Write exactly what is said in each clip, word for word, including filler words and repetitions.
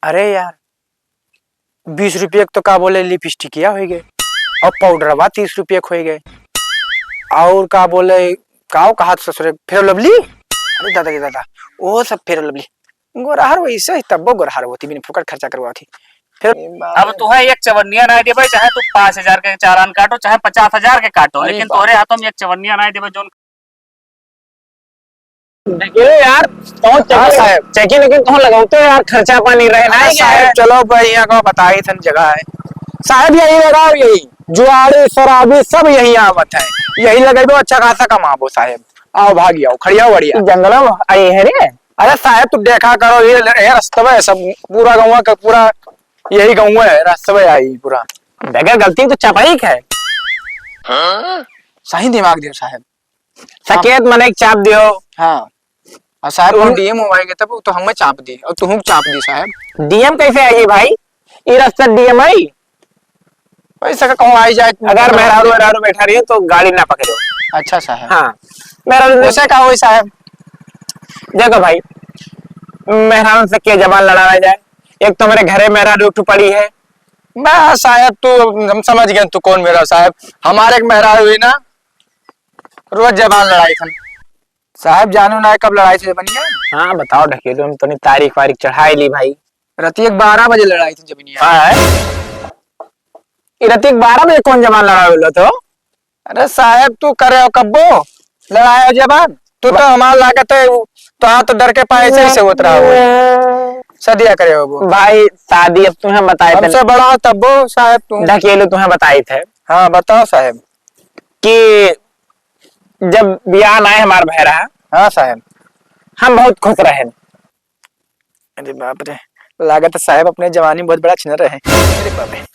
अरे यार, बीस रुपये के तो का बोले लिपस्टिकिया होइ गए, और पाउडरवा तीस रुपये के होइ गए, और का बोले, का कहा ससुरे, फेयर लवली। अरे दादा रे दादा, वो सब फेयर लवली। गोरहर वैसे ही तब्बो गोरहर होती, बिन फुकट खर्चा करवा थी। फिर अब तुहे एक चवन्निया नाहीं देबे, चाहे तू पाँच हजार के चारान काटो, चाहे पचास हजार के काटो, अरे लेकिन बाप। तोरे हाथों में एक चवन्निया नाहीं देबे, जोन देखिए यार, तो हाँ चेकिंग, साहब। चेकिंग लेकिन तो लगाओ तो यार, खर्चा पानी रहे ना, अरे क्या साहब, है? चलो भाई, यहाँ का बताई थन जगह है। साहब, यही लगाओ, यही जुआड़ी, शराबी सब यही आवत है, यही लगाई दो, अच्छा खासा कमाबो साहब। आओ, भागी आओ, खड़िया बढ़िया। जंगल में आई है रे। अरे साहब, तू देखा करो, ये, ये रस्तवा है सब, पूरा गाँव का पूरा यही गाँव है, रस्तवा आई पूरा। बगैर गलती तो चपाई है। सही दिमाग दियो साहब। सकेत मने के चाप दियो। हाँ। और साहब, तुम हम डीएम हो भाई के, तब तो हमें चाप दी और तुम चाप दी साहब। डीएम कैसे आई भाई? ई रास्ता डीएम आई? पैसा का कहूँ आई जाए। अगर मेहरारू, मेहरारू बैठा रही है तो गाड़ी ना पकड़ो। अच्छा साहब। हाँ, मेहरारू वैसे का होई साहब? देखो भाई, मेहरारू से के जबान लड़ाया जाए? एक तो मेरे घरे मेहरारू उठ पड़ी है। मैं साहब, तू, हम समझ गए तू कौन मेरा साहब। हमारे एक मेहरारू हुई ना, रोज जबान लड़ाई थन। साहब, जानू ना कब लड़ाई से बनिया? हाँ, बताओ ढकेलू, हम तनी तारीख वारीख चढ़ाई ली भाई। रात एक बारह बजे लड़ाई थी जबनिया। हाँ, है? ई रात एक बारह बजे कौन जबान लड़ावे लो तो? अरे साहब, तू करे हो कब्बो लड़ाया जबान? तू तो हमार लागत है, उ, तो हाँ तो डर के पाए से, से होत रहा हो। सदिया करे हो वो। भाई, शादी अब तुम्हें बताए थे। हमसे बड़ा हो तब्बो साहब तू। ढकेलू तुम्हें बताई थे। हाँ, बताओ साहब। कि जब बियाह नाय हमार भय रहा, हाँ साहब। हम बहुत खुश रहे। अरे बाप रे, लागत है साहब अपने जवानी में बहुत बड़ा छिनर रहे। अरे बाप रे।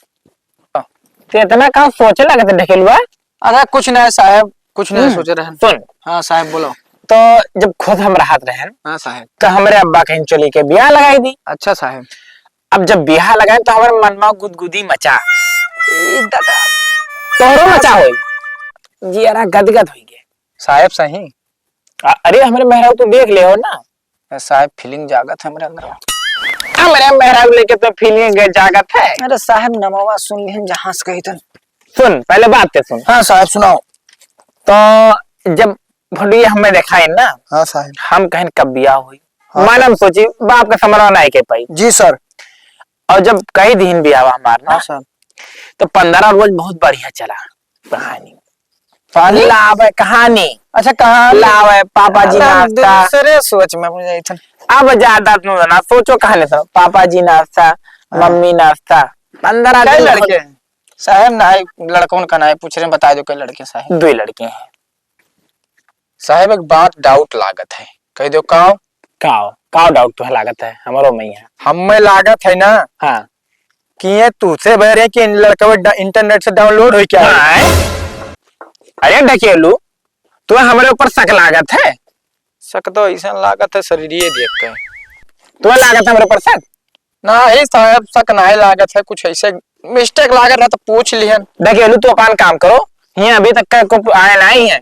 तो इतना का सोचे लागत है ढकेलुआ? अरे कुछ नहीं साहब, कुछ नहीं हम्म, सोचे रहन। सुन। हाँ साहब, बोलो। तो जब खुश हम रहत रहन, हाँ साहब। तो हमरे अब्बा कहीं चली के बियाह लगाई दी। अच्छा साहब। अब जब बियाह लगाए तो हमारे मन में गुदगुदी मचा। ए दादा। तोहरो मचा होई। जियरा गदगद होई गए। साहब सही। अ-, अरे हमरे मेहरारू तू देख ले हो ना। ए साहब, फीलिंग जागत है हमरे अंदर। हमरे मेहरारू लेके तो फीलिंग जागत है। अरे साहब, नमवा सुन लिहन जहां से कही तन। सुन, पहले बात ते सुन। हाँ साहब, सुनाओ। तो जब भुंडिया हमें देखाइन ना, हाँ साहब। हम कहेन कब बियाह होई? हाँ मालूम साहब। सोची, बाप का समरवा नाय के पाई। जी सर। और जब कही दीन बियाह हमार ना, हाँ सर। तो पंद्रह रोज बहुत बढ़िया चला कहानी। पानी? लावे कहानी। अच्छा, कहानी। लावे पापा जी अरे, नाश्ता। दूसरे सोच में मुझे इथन। अब ज्यादा तू ना सोचो कहानी सुनो। पापा जी नाश्ता, हाँ। मम्मी नाश्ता। पंद्रह कई दिन लड़के? साहब ना, लड़कन का ना पूछ रहे, बता दो कई लड़के साहब। दो लड़के हैं। साहब, एक बात डाउट लागत है, कह दो काव? काव, काव डाउट तो लागत है, हमरो में है। हमें लागत है ना हाँ। कि ये तुझसे बह रहे कि इन लड़कवे डा-, इंटरनेट से डाउनलोड होई क्या है? हाँ। अरे ढकेलू, तुम्हें हमरे ऊपर शक लागत है? शक तो ऐसा लागत है शरीरिये देख के। तुम्हें लागत है हमरे ऊपर शक? नहीं साहब, शक नहीं लागत है, कुछ ऐसे मिस्टेक लागत रहा तो पूछ लिहन। ढकेलू, तू अपन काम करो, यहाँ अभी तक का को आया नहीं है।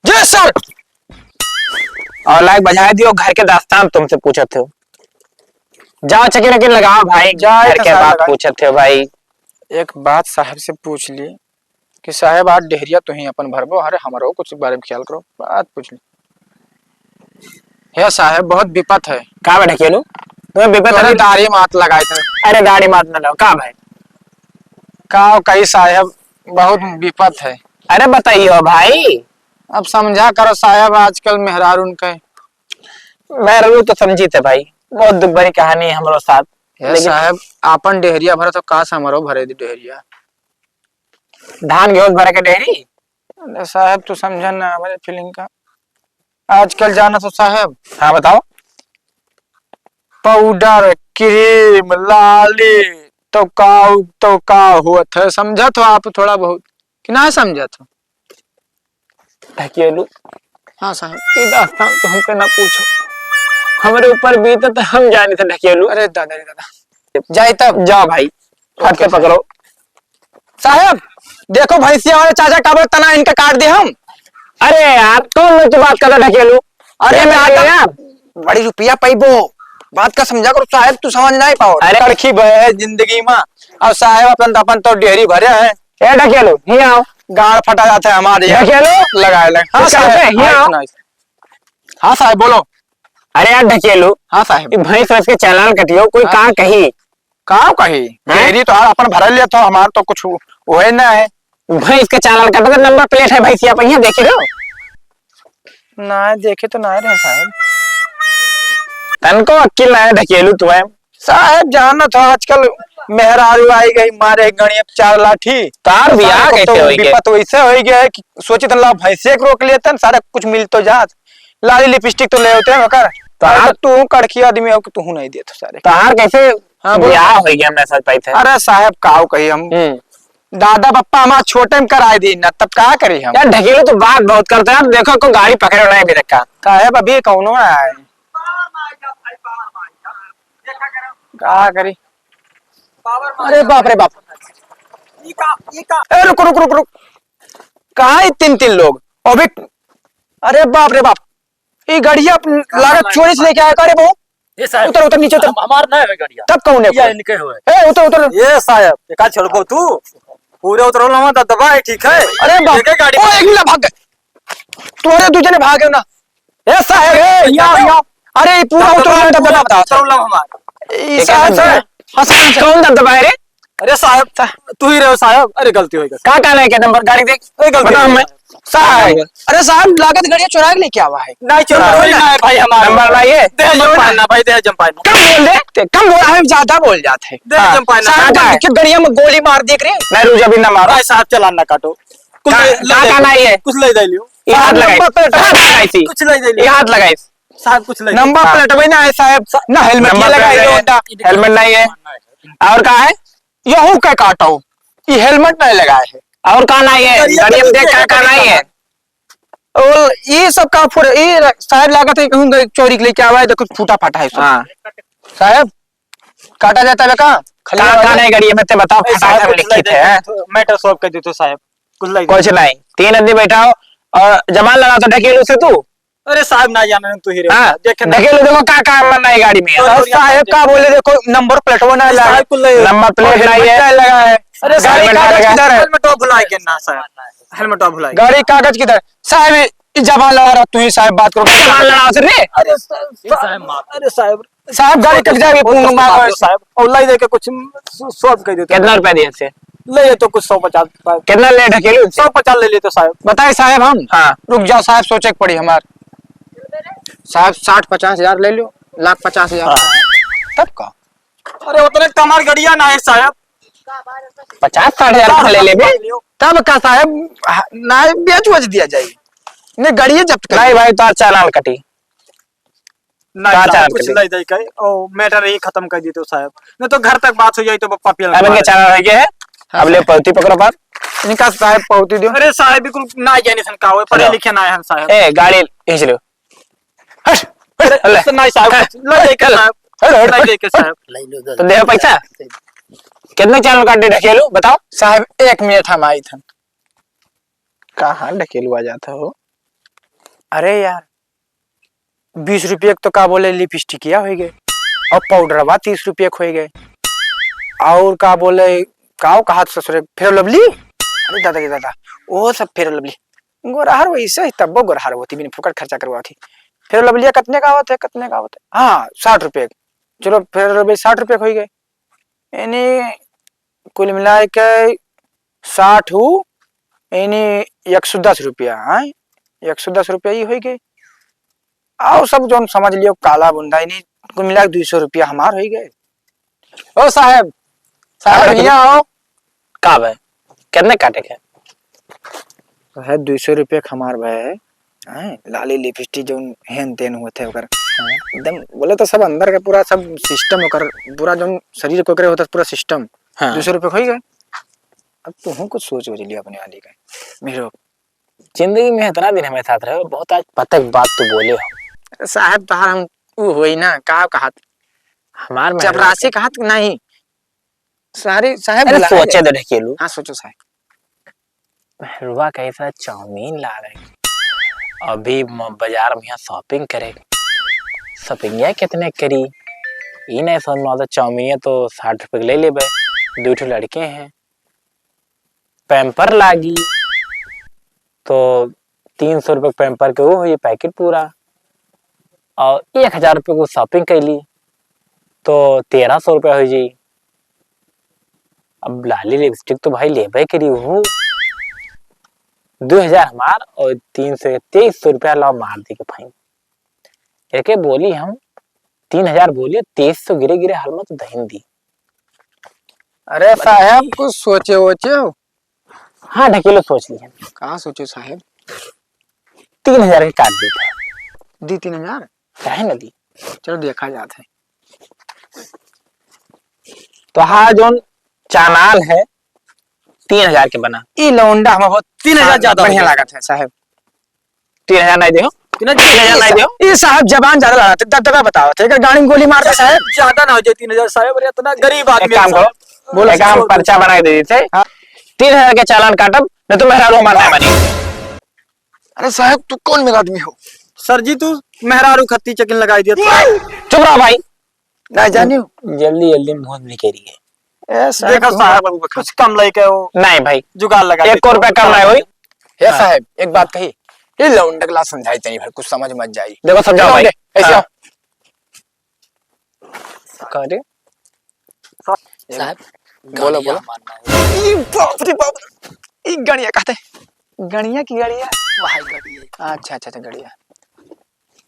जी सर। और लाइक बजाए दियो, घर के दास्तान तुमसे पूछत हो। जाओ चेकिन वेकिन लगाओ भाई, जाए घर तो के साहब बात लगाए। पूछत हो भाई। एक बात साहब से पूछ लिए कि साहब आज डेहरिया तो ही अपन भरबो, अरे हमरो कुछ बारे में ख्याल करो, बात पूछ ली। हे साहब, बहुत विपत है। का बा ढकेलू? तुम्हें विपत तोहरे अभी दाढ़ी मात लगाए थे। अरे दाढ़ी मात ना लगाओ, का भाई? का कही साहब, बहुत विपत है। अरे बताइयो भाई। अब समझा करो साहब, आजकल मेहरारून के। मेहरारू तो समझी थे भाई, बहुत दुख भरी कहानी है हमरो साथ। हे लेकिन साहब, आपन डेहरिया भरा तो का से हमरो भरे दी डेहरिया? धान गेहूं भरे के डेहरी? अरे साहब, तू समझा ना हमारे फीलिंग का। आजकल जाना तो साहब। हाँ, बताओ। पाउडर, क्रीम, लाली, तो का, तो का होत है, समझत हो आप थोड़ा बहुत कि ना समझत हो? ढकेलू। हाँ साहब। ई दास्तान तो हमसे ना पूछो, हमरे ऊपर बीतत हम जानी थे ढकेलू। अरे दादा रे दादा, जाए तब। जाओ भाई, फट के ओके साहब। पकड़ो। साहब, देखो भैंसिया वाले चाचा का बोले तना इनका काट दे हम। अरे यार, कौन मुंह की बात कर रहा ढकेलू? अरे ए मैं दादा, यार। बड़ी रुपया पैबो। बात का समझा करो साहेब, तू समझ नाहीं पाओ। अरे कड़खी भय है जिंदगी मा, अउर साहेब अपन, अपन तो डेहरी भरे हैं। ए ढकेलू, हियाँ आओ। गाड़ फटा जात है हमारे यहाँ। ढकेलू। लगाए लग। हाँ ए साहेब, साहेब, हियाँ आओ। सुनाओ। हाँ साहेब, बोलो। अरे यार ढकेलू, हाँ साहेब। ई भैंस वैंस के चालान कटियो, कोई हाँ। का कही? का कही? हैं? डेहरी तो हर अपन भरल लेत हो, हमार तो कुछ हुए ना है। भैंस के चालान कटो, नंबर प्लेट है भैंसिया पे, यहाँ देखी रहो। ना, देखे तो ना रहे साहेब। तनको अक्किल ना है ढकेलू तुम्हें। साहेब, जानत हो, आजकल मेहरारू आई गई, मारे गणिया चार लाठी। तार बियाह साहेब, कैसे तो होई गए? विपत वैसे होई गया है कि सोचित ला भैंसे के रोक लेते हैं, सारा कुछ मिल तो जात। लाली लिपस्टिक तो ले होते हैं ओकर। तो अरे, आप तो तू कड़खी आदमी हो कि तू नहीं देत सारे। तोहार कैसे हाँ, बोलो। बियाह होई गया, मैं समझ पाई थे। अरे साहेब, काऊ कही हम। हम्म। दादा पप्पा हमार छोटे में कराए दी ना, तब का करी हम? यार, ढकेलू तो बात बहुत करते हैं। अब देखो, को गाड़ी पकड़े वाला है अभी तक का। साहेब, अभी कौनो ना आए। का करी? अरे बाप रे बाप। ए, रुक, रुक, रुक, रुक। कहाँ है तीन, तीन लोग? अबे, अरे बाप रे बाप। ई गड़िया लागत चोरी से लेके आया का रे बहू? ए साहेब, उतर, उतर, नीचे उतर। हम, हमार ना है गड़िया। तब कौन है? या इनके होए। ए, उतर, उतर। ए साहेब, एका छोड़बो तू? पूरे उतरल हमार दबदबा है, ठीक है? अरे बाप। एके गाड़ी ओ, एक मिनट भाग गए। तुम्हारे दू जने भागे हो ना। ए साहेब, ए, यहाँ, यहाँ। अरे, ई पूरा दबदबा उतरल है, दबदबा पूरा बता। उतरल हमार। ई साहेब, साहेब। हाँ, साहेब, साहेब। कौन दबदबा है रे? अरे साहेब, सा- तू ही रहो साहेब। अरे गलती हो गई। का, का नहीं के नंबर गाड़ी देख? अरे गलती बताओ हो गई। मैं। साहेब। अरे साहेब, लागत गड़िया चुरा के लेके आवा है। नहीं, चुरा कोई ना है भाई हमारा। नंबर नहीं है। दे जमपाना भाई, दे जमपाना। कम बोल दे, ते कम बोल, हम ज्यादा बोल जाते हैं। दे हाँ। जमपाना। साहेब, का है? के गड़िया में गोली मार दी रे। नहीं, रुक जा, अभी ना मारो। भाई साहब, चालान ना काटो। कुछ का, ले, का, ले का ले। नहीं है? कुछ ले दे लियो। ये हाथ साहब, लगाई। नंबर प्लेट हाथ लगाई थी। कुछ ले दे लियो। ये हाथ लगाई। साहब, कुछ ले नंबर हाँ। प्लेट भी ना है साहेब, ना हेलमेट नंबर लगा प्लेट है, नहीं है। होता। हेलमेट नहीं है। और का है? यहू के काटो, ये हेलमेट नहीं लगाए है। और का नहीं है? गाड़ी में देख का, का नहीं है? और ये सब का फुर-, ये साहेब लागत है कहूँ चोरी के लेके आवा है, देखो फूटा फाटा है सब। हाँ। साहेब, काटा जाता है का? का, का नहीं गाड़ी में ते बताओ, ए, फटाफट साहब, हम कुछ लिखित ले है। दे, मैटर सॉल्व कर देते साहब, कुछ ले दे। कुछ नहीं, तीन आदमी बैठा हो और जबान लड़ा तो ढकेलू से तू। अरे साहब, ना जाने तू ही रे। हाँ, देखे ना। ढकेलू देखो का, का मन नहीं गाड़ी में। तो अरे साहब का बोले, देखो नंबर प्लेटवा ना ए, लगा। साहब, कुछ ले। नंबर प्लेट और नहीं है। हेलमेट नहीं लगा है। अरे साहब, हेलमेट कागज लगा। किधर है? हेलमेट तो भुला गया ना साहब, हेलमेट तो भुला गया। गाड़ी कागज किधर? साहब, ई जबान लड़ा रहा, तू ही साहब बात करो। जबान लड़ा से रे। अरे साहब, ए, साहब, माफ। अरे साहब, साहब, गाड़ी कट जाएगी, बहुत पूर्ण कष्ट मार मार दो साहब। और लाई देके कुछ स-, सॉल्व कर देते। कितना रुपया दिए थे? ले ये तो कुछ सौ पचास रुपया। कितना ले ढकेलू? सौ पचास ले लेते साहब। बताए साहब हम? हाँ। रुक जाओ साहब, सोचे के पड़ी हमार। साहब, साठ पचास हजार ले लो, लाख पचास हजार। हाँ। तब का? अरे उतने कमर गड़िया ना है साहब। पचास साठ हजार ले लेबे। तब का साहब, ना बेच वच दिया जाए। नहीं, गड़िया जब्त कर। नहीं भाई, तो चालान कटी। नहीं का साहब, चालान कुछ कटी? नहीं दे के, ओ, मैटर ही खत्म कर दी तो साहब, नहीं तो घर तक बात हो जाए तो पप्पा पियल अब इनके मारे। चालान हो गया है, हाँ, अब ले साहब। पौती पकड़ो बाप। इनका साहब पौती दो। अरे साहब, बिल्कुल ना जाने सन का हो, पढ़े लो। लिखे ना है साहब। ए, गाड़ी खींच लो। हट, हट, अरे, हट, नहीं साहब, हट, कुछ ले लेके हट, साहब, हट, हट, नहीं हट। लेके साहब। तो दे पैसा। कितना चालान काट दे ढकेलू, बताओ। साहब, एक मिनट हम आई था। कहाँ ढकेलू आ जाता हो? अरे यार, बीस रुपये के तो का बोले लिपस्टिकिया हो गए, और पाउडरवा तीस रुपये के हो गए, और का बोले, काव कहा था ससुरे, फेयर लवली। अरे दादा रे दादा, वो सब फेयर लवली। गोरहर वैसे ही तब्बो गोरहर होती, बिन फुकट खर्चा करवा थी। फेयर लवलिया कितने का होते, कितने का होते? हाँ, साठ रुपये। चलो, फेयर लवली साठ रुपये के हो गए। यानी कुल मिला के साठ हु, यानी एक सौ दस रुपया, हाँ, एक सौ दस रुपया ही हो गए। और सब जौन समझ लियो काला बुंदा, यानी कुल मिला के दुई सौ रुपया हमार हो गए। ओ साहेब, साहेब, हाँ, हियाँ आओ। का बे? कितने काटे के? साहेब, दुई सौ रुपया के हमार बे। हैं? लाली लिपस्टिक जौन हेन तेन होत है ओकर। हाँ। एकदम बोले तो सब अंदर के पूरा सब सिस्टम ओकर, पूरा जौन शरीर के ओकरे होता पूरा सिस्टम। हाँ। दुई सौ रुपया के हो गए। अब तुहूँ कुछ सोच वोच लियो अपने वाली का। मेरो जिंदगी में इतना दिन हमें साथ रहे, बहुत आज पतक बात तू बोले हो। साहेब, तोहार हम उ होई ना, का कहत? हमार चपरासी मेहरबान कहत नहीं। सारी साहेब अरे, बुलाए। सोचे दे ढकेलू। हाँ, सोचो साहेब। मेहरुआ कही था चाउमीन ला रहे। अभी म-, बाजार में यहाँ शॉपिंग करे। शॉपिंग या कितने करी? ई नहीं समझ में आवत, चाउमीनिया तो साठ रुपये के ले लेबे, दू ठो लड़के हैं, पैम्पर लागी, तो तीन सौ रुपये पैम्पर के वो हुई पैकेट पूरा, और एक हजार रुपये को shopping कैली, तो तेरह सौ रुपया हो जाई। अब लाली लिपस्टिक तो भाई लेबे करी, वो दो हजार हमार और तीन सौ, तेईस सौ रुपया लाओ मार दे के फाइन। एके बोली हम, तीन हजार बोली, तेईस सौ गिरे गिरे हाल में तो दहिन दी। अरे साहब, कुछ सोचे वोचे हो? हाँ, ढकेलो सोच लिया। कहाँ सोचे साहब? तीन हजार के काट देते हैं। दी तीन हजार? काहे न दी? चलो देखा जात है। तो हाँ, जोन चानाल है, तीन हजार के बना। ई लौंडा हमें बहुत तीन हजार ज्यादा बढ़िया हो गया। लागत है साहब। तीन हजार नहीं देहो? तीन हजार तीन हजार नहीं देहो? ई साहब जबान ज्यादा लड़ाते, दब दबा बताओ थे, अगर गाड़ी में गोली मार दे साहब। ज्यादा ना हो जाए तीन हजार साहब, अरे इतना गरीब आदमी एक काम है करो, साहब। बोलो एक काम, साहब। पर्चा बना के दे देते। हाँ। तीन हजार के चालान काटब, नहीं तो मेहरारू हमार नहीं मानी। अरे साहब, तू कौन मेरा आदमी हो? सर जी, तू मेहरारू खत्ती चेकिन लगाई दिया। चुप रहो भाई। ना जानियो। जल्दी जल्दी मुंह निकली है। ए साहब, देखा तुम साहब, बड़ू बखा। कुछ कम लेके हो। नहीं भाई। जुगाड़ लगा एक दे। और रुपया कम नहीं होई। हे हाँ। साहब, एक बात कही, ये लौंडा के ला समझाई तनी भर, कुछ समझ मत जाई। देखो, समझाओ भाई। लौंडे, ऐसे हाँ। आओ। का रे? साहब, बोलो, गाड़िया बोलो। हमार ना हो। ई बाप रे बाप, ई गड़िया कहते, गड़िया की गड़िया? वही गड़िया। अच्छा, अच्छा, अच्छा, गड़िया।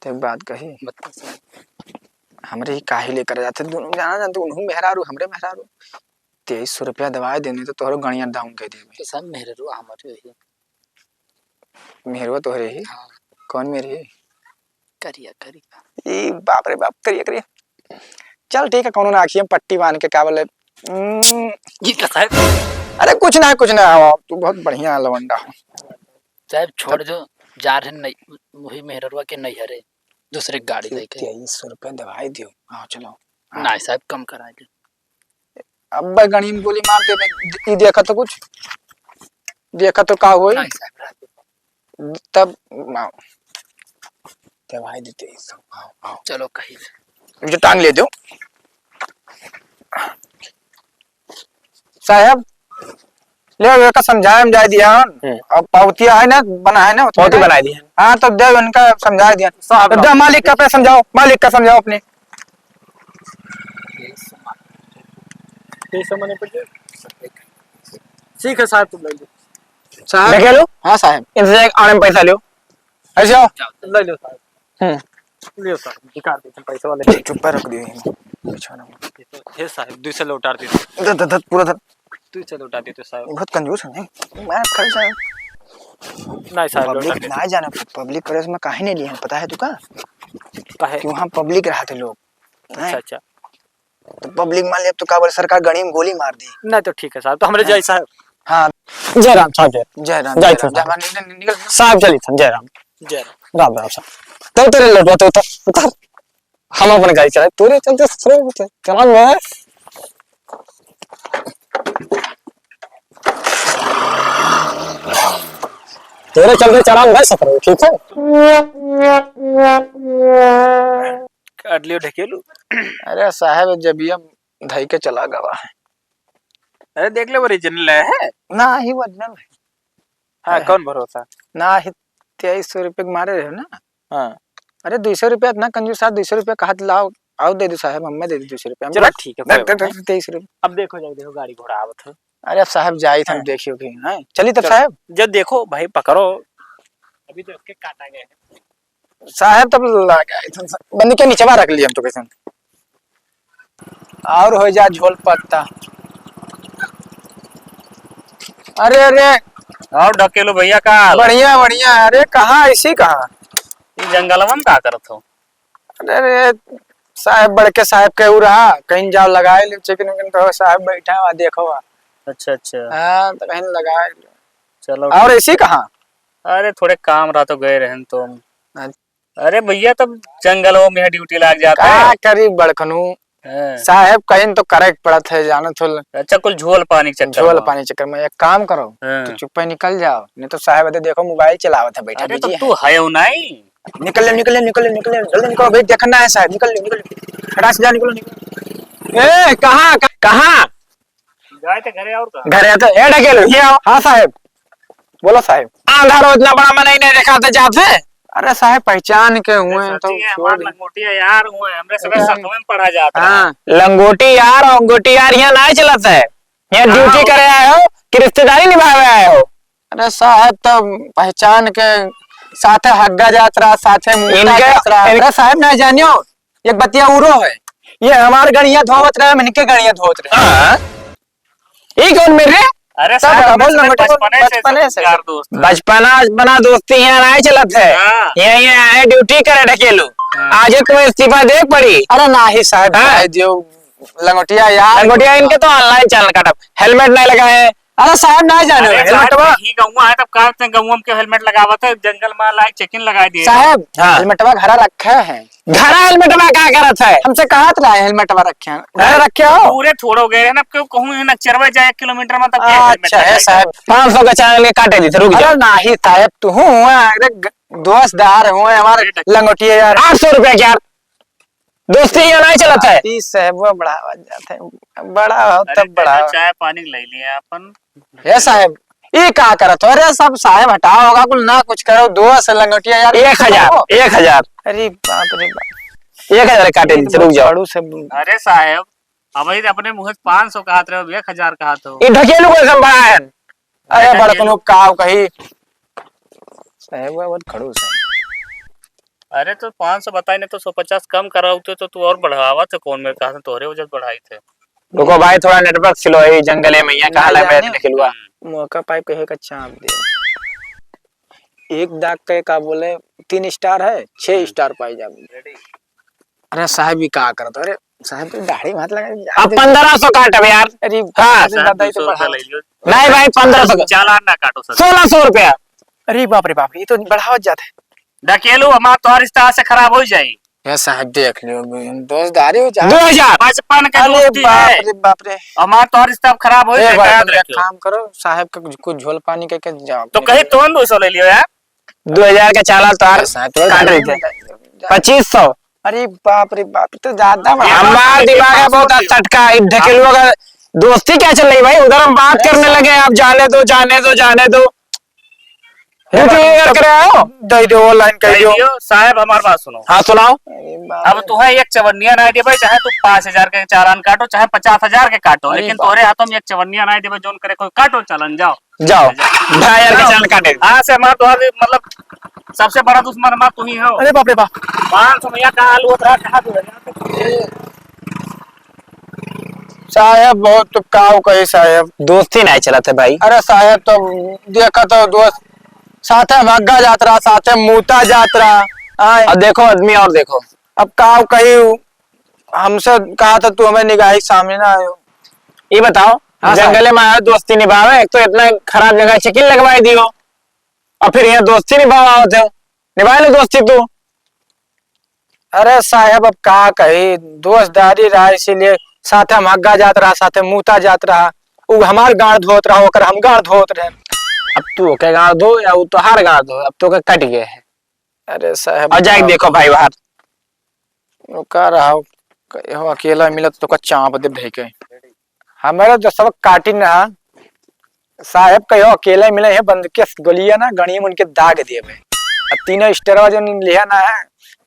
तो एक बात कही, बताओ साहब। हमरे ही काहे लेकर जाते दोनों जाना जानते, उन्हों मेहरारू, हमरे मेहरारू। तेईस सौ रुपया दवाई देने तो तोहरो गड़िया down कर देबे। तो साहब, मेहरारू हमारे ही। मेहरवा तोहरे ही? हाँ। कौन मेहर ही? करिया, करिया। ई बाप रे बाप, करिया, करिया। चल ठीक है, कौनो ना, आँखिया में पट्टी बांध के का बोले, हम्म। जी का साहब? अरे कुछ ना, कुछ ना, तू बहुत बढ़िया लवंडा हो। साहब छोड़ दो, जा रहे नहीं, वही मेहरवा के नहीं हरे, दूसरे गाड़ी लेके। तेईस सौ रुपया दवाई दियो, हाँ चलो। हाँ। नहीं साहब, कम करा दे। अब्बे गणी में गोली मार देबे। ई देखा तो कुछ, देखा तो का होई? नहीं साहब, रह दे। तब आओ। तब आई देते हैं सब। आओ, आओ। चलो कहीं। जो टांग ले दो। साहब, ले एका समझाए, समझाए दिया हन। हम्म। अब पावतिया है ना, बना है ना, पावती बनाई दी है। हाँ, तो दे उनका समझाए दिया। साहब, तो दे मालिक का पे समझाओ, मालिक का समझाओ अपने। तेईस सौ माने पड़ जाए। ठीक है साहब, तुम ले लो। साहब। देखे लो? हाँ साहब। इनसे एक आने में पैसा लो। ऐसे आओ। ले लो साहब। हम्म। लियो साहब, निकाल दे तुम पैसे वाले। चुप, चुप पर रख दियो यहीं। बिछाना में। ये तो है साहब, दो सौ लौटा दे। धर, धर, धर, पूरा धर। दो सौ लौटा दे तो साहब। बहुत कंजूस है, नहीं? मैं खर्च है। नहीं साहब, लौटा पब्लिक दे। ना जाने, पब्लिक करे में काहे नहीं लिए हैं, पता है तू का? काहे? कि वहाँ पब्लिक रहते लोग। अच्छा, हैं? अच्छा। तो पब्लिक मान लिया, अब तो का बोले, सरकार गणी में गोली मार दी। नहीं तो ठीक है साहब, तो हमरे हाँ। जाई साहब। हाँ। जय राम साहब, जय। जय राम, जय जय राम, राम। जय राम, निकल, निकल, निकल। साहब चली थन, जय राम। जय राम। राम राम साहब। तो तेरे लौटवा तो उतर, उतर। हम अपन गाड़ी चलाए, तोरे चलते ससुरे होते। चला मैं। तेरे चलते चला मैं ससुरे, ठीक है? काट लियो ढकेलू। अरे साहब, जब ये धई के चला गवा है। अरे देख ले, original है। ना ही original है। हाँ, है। कौन भरोसा? ना ही तेईस सौ रुपये के मारे रहे ना। हाँ। अरे दो सौ रुपया इतना कंजूस, दो सौ रुपया कहा तो लाओ, आओ दे दो साहब, हमें दे दो दो सौ रुपया। हम चलो बस ठीक है, दे, कोई दे, बात दे, नहीं। तेईस रुपया। अब देखो जाओ, देखो गाड़ी घोड़ा आवत है। अरे अब साहब जाई थे, हम हाँ। देखियो कि, हाँ, चली तब चलो। साहब। जब देखो भाई पकड़ो। अभी तो इसके काटा गया है। साहब तब लगा, बंद के नीचे रख लिया हम तो कैसे। और हो जा झोल पत्ता। अरे, अरे। और ढकेलू भैया का हाल? बढ़िया, बढ़िया। अरे, कहाँ ऐसी कहाँ? ई जंगलवा में का करत हो? अरे, अरे, साहब, बड़के साहब के उ रहा, कहीं जाओ लगाए ले चिकन उकन, तो साहब बैठा हुआ, देखो हुआ। अच्छा, अच्छा। हाँ, तो कहीं लगाए ले। चलो। और ऐसी कहाँ? अरे, थोड़े काम रहा तो गए रहन तो। अच्छा। अरे भैया, तब जंगलों में ड्यूटी लाग जाता का है। करी बड़कनू? हाँ। साहेब कहीं तो करे के पड़त है, जानत हो। अच्छा, कुल झोल पानी के चक्कर झोल में। पानी चक्कर में। एक काम करो, हाँ। तू चुप्पे निकल जाओ, नहीं तो साहेब अदे देखो मोबाइल चलावत है बैठा, अरे तो बिजी तू है। है नहीं। निकल ले, निकल ले, निकल ले, निकल ले, जल्दी निकलो भाई, देखना है साहब, निकल ले, निकल ले, फटाक से जा, निकलो, निकलो। ए, कहाँ, कहाँ? जाए तो घरे और कहाँ? घरे तो, ए, ढकेलू, ये आओ। हाँ साहब, बोलो साहब। अंधारो इतना बड़ा मनई नहीं देखा था जाते। अरे साहब, पहचान के हुए हैं तो सच्ची है, छोड़ हमार दे। लंगोटिया यार हुए, हमरे समय एकदम। सतवें में पढ़ा जाता हाँ। है। लंगोटी यार और अंगोटी यार यहाँ नहीं चलत है। यहाँ हाँ। ड्यूटी करे आए हो कि रिश्तेदारी निभावे आए हो? अरे साहब, तो पहचान के साथे हग्गा जात रहा, साथे मुक्का इनके, जात रहा। इन- अरे साहब, ना जानियो, एक बतिया उरो है, ये हमार गड़िया धोवत रहे, हम इनके गड़िया धोवत रहे। हाँ। ई कौन मेरे? अरे साहब, साहब, बोल ना, हमरे बेटा, बचपने से बचपने से। यार दोस्त हैं। बचपना, बचपना दोस्ती यहाँ नहीं चलत है। हाँ। यहाँ, यहाँ आए ड्यूटी करे ढकेलू। हाँ। आज तुम इस्तीफा दे पड़ी। अरे नाही साहब, हाँ। भाई जो लंगोटिया यार। लंगोटिया इनके तो ऑनलाइन चालान काटब। हेलमेट नहीं लगाए हैं। अरे साहब, नहीं जाने अरे हैं, साहब, हेलमेटवा। यही गौवा है, तब का ते गौवा में के हेलमेट लगावत है, जंगल में लाइक चेकिंग लगाए दिए। साहब, हाँ। हेलमेटवा घरा रखे हैं। घरा हेलमेटवा का करत है? हमसे कहत रहा है हेलमेटवा रखे हैं। घरा हाँ। रखे हो? पूरे थोड़ो गए हैं ना, क्यों कहूँ है ना, चरवा जाए एक किलोमीटर में तब के हेलमेट अच्छा है लगाए। साहब। पाँच सौ का चालान काटे दी थे, रुक जाओ। अरे नाही साहब, तू हूँ, अरे ग-, दोस्तदार हुए हमारे अरे डक- लंगोटिया यार। आठ सौ रुपया क्या? दोस्ती यहाँ नहीं चलत है। तीस साहब, वो बढ़ावा जाते हैं। बड़ा हो अरे तब बढ़ावा। चाय पानी ले लिए अपन। हे साहब, ई का करत हो? अरे सब साहब हटाओ होगा, कुल ना कुछ करो, दोस्त लंगोटिया यार। एक हजार, एक हजार। अरे बाप रे बाप। एक हजार काटे दीजिए, रुक जाओ। झाड़ू से अरे साहब, अबही तो अपने मुँह से पाँच सौ कहत रहे हो, एक हजार कहत हो। ई ढकेलू को संभाला है। अरे अरे बड़कनो ढकेलू। काव कही। साहब, वो बहुत खड़ूस है। अरे तो पाँच सौ बताई ना तो सौ पचास कम करावते तो तू और बढ़ावा थे कौन मेरे कहा से तोहरे वजह से बढ़ाई थे। रुको भाई, थोड़ा नेटवर्क स्लो है, जंगले में, यहाँ कहाँ ना ला मैं जाने। निकलुआ। हम्म। मौका पाइप कहे का चाप दे। एक दाग के का बोले, तीन स्टार है, छह हम्म। स्टार पाई जावे। अरे साहब, ये का करत हो? अरे साहब, तो दाढ़ी मत लगा, अब पन्द्रह सौ काटब यार। अरे हाँ। अरे साहब, दादा, ये तो दो सौ रुपया बढ़ाओ। ले लियो। नहीं भाई, पन्द्रह सौ का। चालान ना काटो सर। सोलह सौ रुपया। अरे बाप रे बाप, ये तो बढ़ावत जात है। ढकेलू, हमार तोहार रिश्ता आज से खराब हो जाई। ये साहब देख लियो, दोस्तदारी हो जा। दो हजार। बचपन के अरे दोस्ती बाप है। रे बाप रे। हमार तोहार रिश्ता अब खराब हो एक जाए, बार याद तुम एक रखियो। काम करो, साहब का कुछ, कुछ झोल पानी करके जाओ। तो कहीं तो दो सौ ले लियो यार। दो हजार का चालान तोहार साहब, तो काट रहे थे। जा, जा। पच्चीस सौ। अरे बाप रे बाप, ये तो ज्यादा बढ़ा। हमार दिमाग है बहुत सटका, ढकेलुआ का दोस्ती क्या चल रही भाई? उधर हम बात करने लगे, आप जाने दो, जाने दो, जाने दो। ये तो ये करके आए हो? दे दो, ऑनलाइन कर दे दो। दियो, साहब, हमार बात सुनो। हाँ, सुनाओ। अरे बाप अब रे। तुम्हें एक चवन्निया ना दे भाई, चाहे तू पाँच हजार के चालान काटो, चाहे पचास हजार के काटो, अरे लेकिन बाप। तोरे हाथों में एक चवन्निया ना दे भाई, जोन करे कोई काटो चालान, जाओ। जाओ, ढाई हजार के जाओ। चालान काटे। आज से हमार तोहार, मतलब, सबसे बड़ा दुश्मन हमार तू ही हो। अरे बाप रे बाप। पाँच सौ भैया का आलू उतरा, कहाँ तू है? साहेब, बहुत तो काव कही साहेब। दोस्ती नाहीं चलत है भाई। अरे साहेब, तो देखा तो दोस्त, साथे भग्गा जात रहा, साथे मूता जात रहा। आय। अब देखो आदमी और देखो। अब काव कही, हमसे कहा था, तू हमें निगाही सामने ना आयो। ये बताओ, हाँ, साहब। जंगले में आयो, दोस्ती निभावे, एक तो इतना खराब जगह चेकिंग लगवाई दियो, और फिर यहाँ दोस्ती निभावा होते हो, निभा लो दोस्ती तू। अरे साहेब, अब का कही, दोस्तदारी रहा, इसीलिए साथे हम हग्गा जात रहा, साथे मूता जात रहा, उ हमार गाड़ धोत रहा, ओकर हम गाड़ धोत रहे। अब तू ओके गाड़ धो या उ तोहार गाड़ धो, अब तो ओके कट गए है। अरे साहेब, अब जाके का देखो भाई बाहर। वो का रहा, कहो अकेला मिला तो ओका चाप दे ढेके। हमारे जो सबक काटिन रहा, साहेब कहो अकेला मिले है, बंद के गोलियां ना गणिये में उनके दाग देवे। अब तीनों स्टेरवा जो लिया ना है,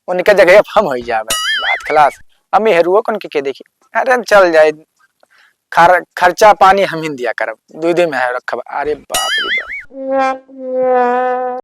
उनके जगह हम हो जावे। बात खलास। अब मेहरुओ कौन के, के देखी? अरे चल जाए, खर-, खर्चा पानी हम ही दिया करब, दू दू में है रखब। अरे बाप रे बाप।